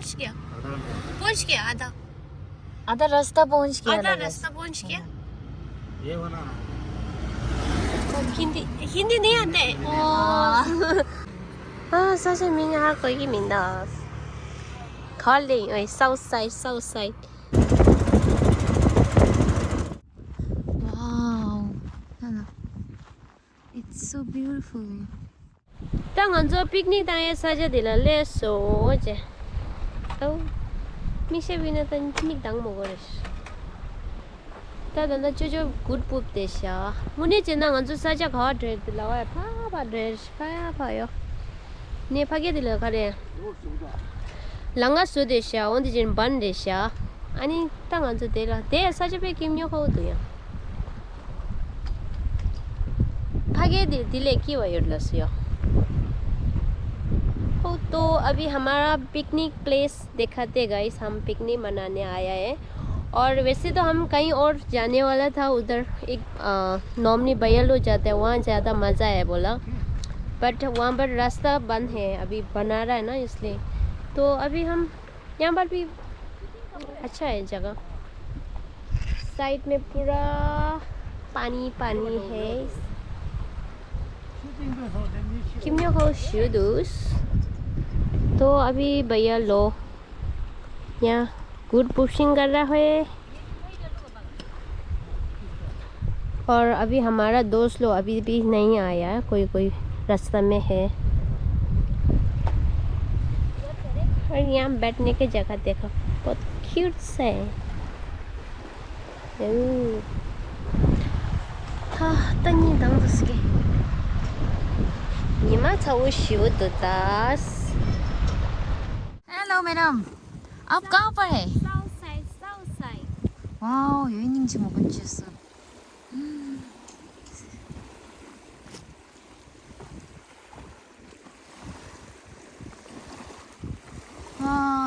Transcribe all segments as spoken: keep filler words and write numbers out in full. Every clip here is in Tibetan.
पहुंच गया। पहुंच गया आधा। आधा रास्ता पहुंच गया आधा लगा। रास्ता पहुंच गया। ये बना। हिंदी, हिंदी नहीं आते। हाँ। हाँ, सच में यहाँ कोई की मिंदा। खा ले, ओए, south side, south side. Wow. It's so beautiful. ད་ང་ཚོ་པིག་ནིག་བཏང་ཡའི་ས་ཆ་འདི་ལ་སླེབས་སོང་ཅེ། ཨོ། མིག་ཤེལ་བི་ན་ད་མིག་གདངས་མོ་གོ་རེད། ད་ད་ད་ཅོ་ཅོ་གུད་པུབ་དེ་ཤ། དངོས་གནས་བྱས་ན་ང་ཚོ་ས་ཆ་ག་བ་འགྲོ་ཡི་འདུག་ལ་བ་ཡ་ཕ་ཕ་འགྲོ་ཡི་ཕ་ཡ་ཕ་ཡོ། ནས་ཕ་གི་འདི་ལ་ག་རེ། ལང་ཀ་བཟོ་དེ་ཤ་འོན་ཏེ་ཅན་བན་རེད་ཤ། ཨ་ནི་ད་ང་ཚོ་དེ་ལ་དེ་ས་ཆ་པའི་ཀིམ་ཉོ་ཁ་བོ་འདུག་ཡང་། ཕ་གི་དེ་དེ་ལས་ཀི་བ་ཡོད་ལ་སུ་ཡོ། हो तो अभी हमारा पिकनिक प्लेस दिखाते गाइस, हम पिकनिक मनाने आया है। और वैसे तो हम कहीं और जाने वाला था, उधर एक नॉमनी बयलो जाते हैं, वहाँ ज़्यादा मज़ा है बोला। बट वहाँ पर रास्ता बंद है, अभी बना रहा है ना, इसलिए। तो अभी हम यहाँ पर भी अच्छा है जगह। साइड में पूरा पानी पानी है। किमने हो शुदुस। तो अभी भैया लो यहाँ गुड पुशिंग कर रहा है। और अभी हमारा दोस्त लोग अभी भी नहीं आया, कोई कोई रास्ता में है। और यहाँ बैठने की जगह देखो, बहुत क्यूट सा है। हाँ, तनी दंग दसके। निमा छाओ शिव दुदास। हेलो मैडम, आप कहाँ पर है? South side, south side. Wow, यो निंग छिमो कुन चेस। वाओ।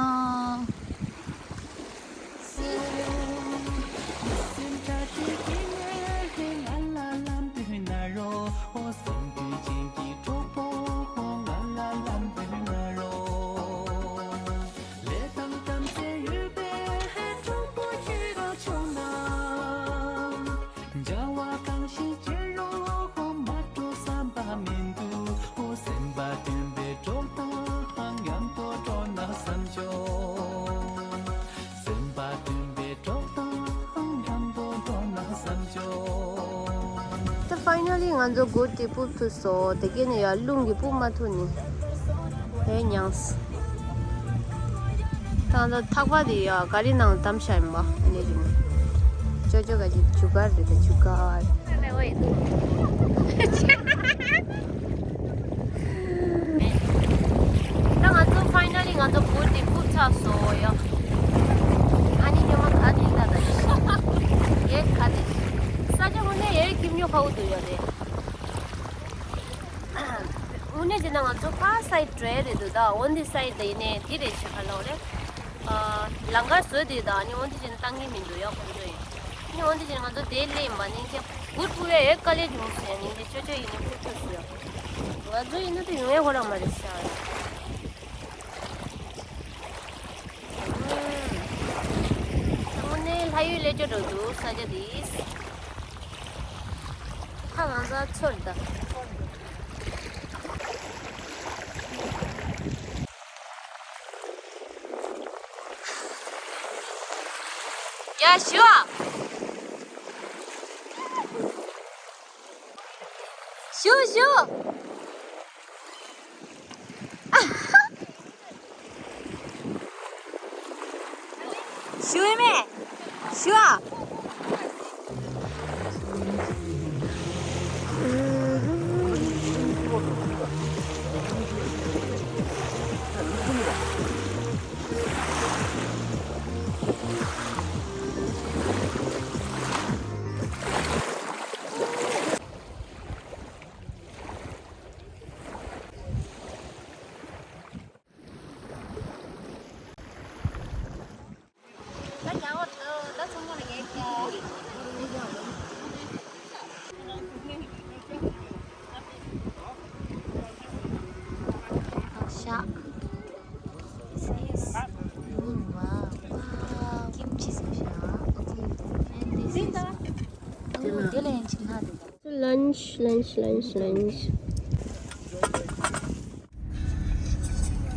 ད་ཕའི་ནལ་ལི་ང་ཚོ་གུར་དེ་ཕུབ་ཐུབ་སོང་། དེ་གས་ནས་ཡར་རླུང་གིས་ཕུབ་མ་ཐུབ་ནི། ཧེ་མྱངས། ད་ང་ཚོ་ཐག་པ་དེ་ཡར་ག་རི་ནང་བསྡམས་བཞག་ཡིན་པ། ཨ་ནི་རིང་། ཅོ་ཅོ་ག་ཅིག་ཇུ་གར་རེད། ད་ཇུ་གར། ད་ང་ཚོ་ཕའི་ནལ་ལི་ང་ཚོ་གུར་དེ་ཕུབ་ཚར་སོང་ཡ། ཨ་ནི་ཉི་མ་ག་དེ་ད་ད་ཡེ་ག་དེ། ས་ཆ་དངོས་གནས་ཡེ་ཁྱིམ་ཉོ་ཁ་བོ་འདུག་ཡ་དེ། དངོས་གནས་བྱས་ན་ང་ཚོ་ཕར་སའིད་འགྲོ་ཡ་རེད་འདུག་ད་འོན་ཏེ་སའིད་ད་ཡིན་ནའི་འདི་རེད་ཆ་ཁ་ལོག་རེད། ཨ། ལང་ཀར་བཟོས་དེ་ད་ནི་འོན་ཏེ་བྱས་ན་བཏང་གི་མི་འདུག་ཡ་ཁོང་ཚོ་ཡིན། ནི་འོན་ཏེ་བྱས་ན་ང་ཚོ་དེ་སླེབས་ཡིན་པ་ནི་ཁྱེད་གུར་ཕུབ་ཡ་ཡོད་དཀའ་ལས་བྱུང་ཟེར་ནི་འདི་ཅོ་ཅོ་ཡིན་ནི་ཕུབ་ཐུབ་སོང་ཡ། ང་ཚོ་ཡིན་ན་དེ་ཡོང་ཡ་ཁོ་རང་མ་རེད་ཤག་དངོས་གནས་ལྷ་ཡུལ་ལས་ཅོ་འགྲོ་འདུག་ས་ཆ་འདི། ཁ་ང་ཚོ་ཚོར་ད། ཡ་ཞུ་ཨ། ཞུ་ཞུ། ཞུ་ཡི་མེད། ཞུ་ཨ། ད་རྒྱ་བོ་ད་ད་ཚང་མ་ལ་ངས་ Lunch, lunch, lunch, lunch.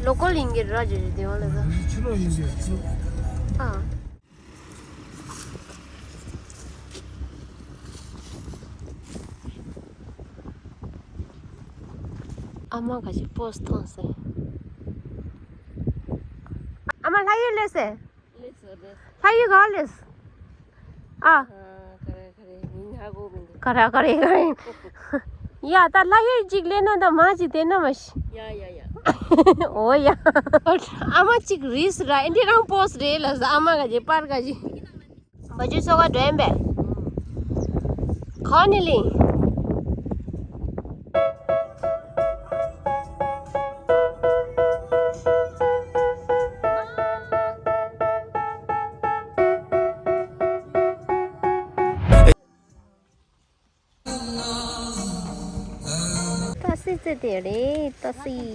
Local ཡིན་གྱི་ར་ཇེ་ཇེ་དེ་བ་ལ་ད། ཕྱི་ལོགས་ཡིན་གྱི། ཨ། ཨ་མ་ག་ཅིག་པོས་ཐོན་སོང་། ཨ་མ་ལྷ་ཡུལ་སླེབས་སོང་། ལྷ་ཡུལ་ག་སླེབས། ཨ། ཁ་ར་ཁ་རེ་ཁ་རེ། ཡ་ད་ལྷ་ཡུལ་གཅིག་སླེབས་ན་ད་མ་གཅིག་དེ་ན་མ་ཤི། ཡ་ཡ་ཡ། འོ་ཡ། ཨ་མ་གཅིག་རིས་ར་ཨེ་འདི་རང་པོས་རེད་ལ་ཟ། ཨ་མ་ག་ཅིག་པར་ག་ཅིག་བ་ཇུ་སོ་ག་འགྲོ་ཡིན་པས། ག་ནས་ལིང་། ཏོག་སི་བཙལ་དེ་རེད། ཏོག་སི།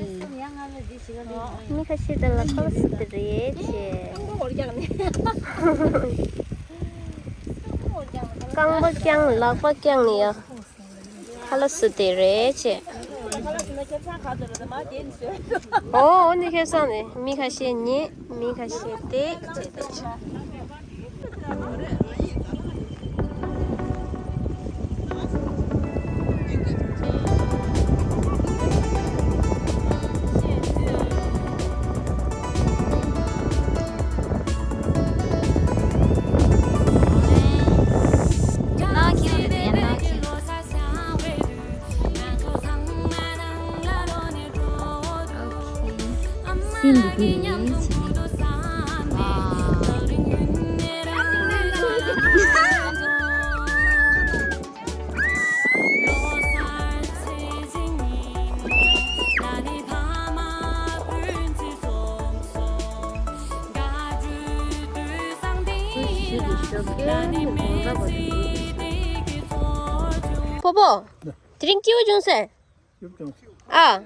མི་ཁ་ཤས་དེ་ལ་ཁ་ལག་བཟོ་དེ་རེད་ཅེས། རྐང་པ་བརྐྱངས་ལག་པ་བརྐྱངས་ནས་ཡ། ཁ་ལག་བཟོ་དེ་རེད་ཅེས། ཨོ་ཨོ་ནི་ཁེ་སང་ནས་མི་ཁ་ཤས་ཉེ་མི་ཁ་ཤས་དེ་བྱས་དེ་ཆ། སིན་འདི་འདི་རེད། པོ་པོ། དེ་རིང་སྐྱིད་པོ་བྱུང་ཟེར། ཨ།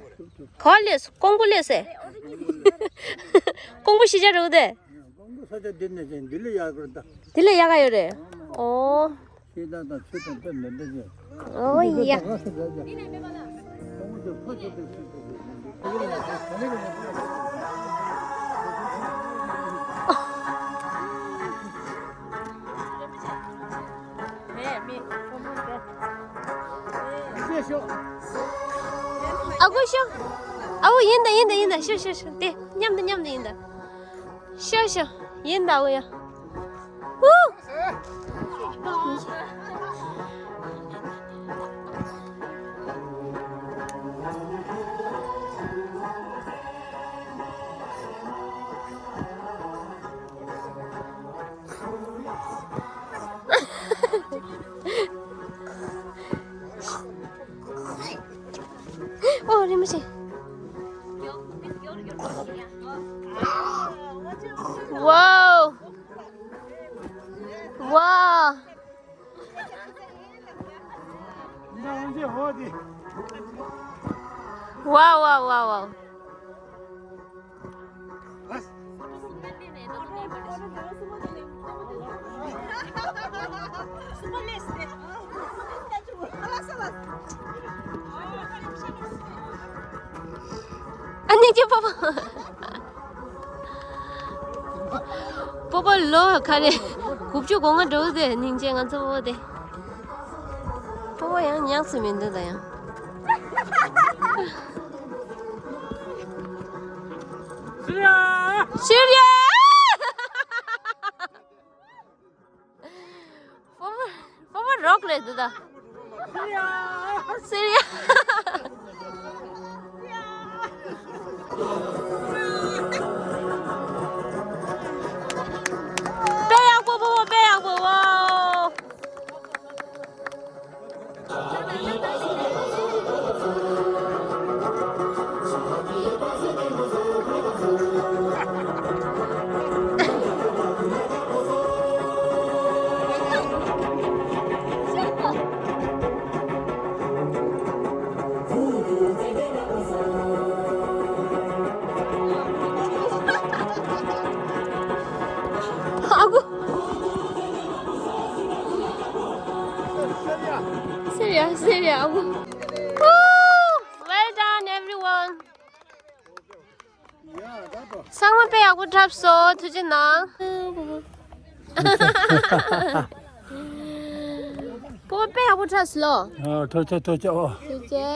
ག་པར་སླེབས། ཀོང་པོ་སླེབས་ཟེར། ཀོང་པོ་གཞིས་ཆགས་རེད་དེ། ཀོང་པོ་ས་ཆ་འདི་ནས་ཅན་འདི་ལས་ཡག་གི་རེད་ད། འདི་ལས་ཡག་ག་ཡོད་རེད། ཨོ། ཤེས་ལྡན་དང་ཆོས་དང་དཔེ་མི་འདྲ་ཅན། ཨོ་ཡ། ཨ་ཁུ་ཤོག་ཨ་ཁུ་ཡིན་ད་ཡིན་ད་ཡིན་ད། ཤོག་ཤོག་ཤོག་དེ་མཉམ་དུ་མཉམ་དུ་ཡིན་ད། ཤོག་ཤོག་ཡིན་ད་ཨ་ཁུ་ཡ། ཧུ། ཨོ་རིན་པོ་ཆེ། ཝའོ། ཝའོ། ཝའོ་ཝའོ་ཝའོ་ཝའོ། ཨ་ནི་ཅི་པོ་པོ། པོ་པོ་ལོ་ག་རེ། དགུ་བཅུ་གོ་ལྔ་འགྲོ་དེ་སྙིང་རྗེ་ང་ཚོ་པོ་པོ་དེ། པོ་པོ་ཡང་ཉག་ཙམ་མི་འདུག་ད་ཡང་། ཤུ་ར། ཤུ་ར། པོ་པོ། པོ་པོ་རོགས་རེད་འདུག་ད། སི་རི་ཡ། དཔེ་ཡག་པོ་པོ་པོ། དཔེ་ཡག་པོ་པོ། ཡ་སེ་རེད་ཨ་ཁུ། Woo! Well done everyone. ཚང་མ་དཔེ་ཡག་པོ་འཁྲབ་སོང་། ཐུགས་རྗེ་གནང་། སྤོ་བོ་དཔེ་ཡག་པོ་འཁྲབ་སོང་ལོ། ཨ། ཐུགས་རྗེ་ཐུགས་རྗེ། ཨོ། ཐུགས་རྗེ།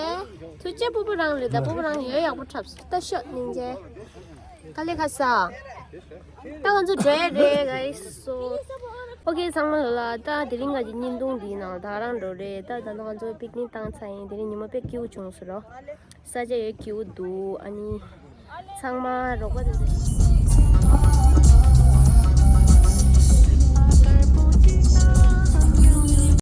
ཐུགས་རྗེ། སྤོ་བོ་རང་རེད་ད། སྤོ་བོ་རང་ཡོད་ཡག་པོ་འཁྲབ་སོང་། ད་ཤོག་སྙིང་རྗེ། དཀའ་ལས་ཁག་ས། ད་ང་ཚོ་འགྲོ་ཡ་རེད་guys so། ཨོ་ཁེ་ཚང་མ་ལ་ད་དེ་རིང་ང་གི་བརྙན་ཐུང་འདིའི་ནང་ད་རང་འགྲོ་རེད། ད་ད་ལྟ་ང་ཚོ་པིག་ནིག་བཏང་ཚར་ཡིན། དེ་རིང་ཉི་མ་དཔེ་སྐྱིད་པོ་བྱུང་སོང་ལོ། ས་ཆ་ཡོད་སྐྱིད་པོ་འདུག་ཨ་ནི་ཚང་མ་རོགས་པ་དེ་འདྲ།